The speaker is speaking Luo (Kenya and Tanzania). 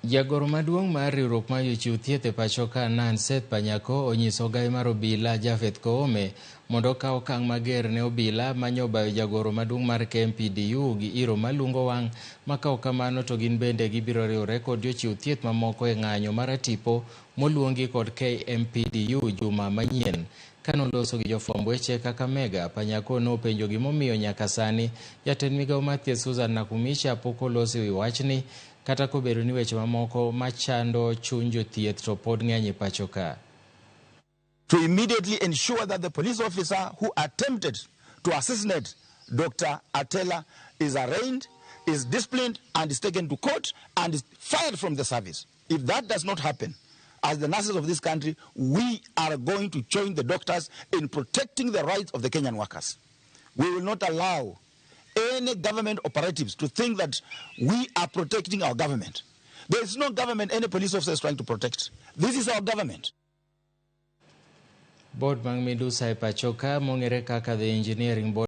Jagoro maduong' mar riwruok mar jochiw thieth e pacho ka Nan Seth Panyako onyiso ogai mar obila Japheth Koome mondo okaw okang' mager ne obila manyobayo jagoro maduong' mar KMPDU gi iro malungo wang' ma ka ok kamano to gin bende gibiro riwre kod jochiw thieth mamoko e ng'anyo maratipo moluongi kod KMPDU juma manyien. Kanoloso gi jofwamb weche Kakamega, Panyako nopenjo gimomiyo nyaka sani jatend migawo mar thieth Susan Nakhumicha pok olosi wi wachni kata kobedo ni weche mamoko machando chuny jothieth to pod ng'eny e pacho ka. To immediately ensure that the police officer who attempted to assassinate Dr. Atela is arraigned, is disciplined, and is taken to court and is fired from the service. If that does not happen, as the nurses of this country, we are going to join the doctors in protecting the rights of the Kenyan workers. We will not allow any government operatives to think that we are protecting our government. There is no government any police officer is trying to protect. This is our government. Board mag midusa e pacho ka mong'ere kaka The Engineering Board.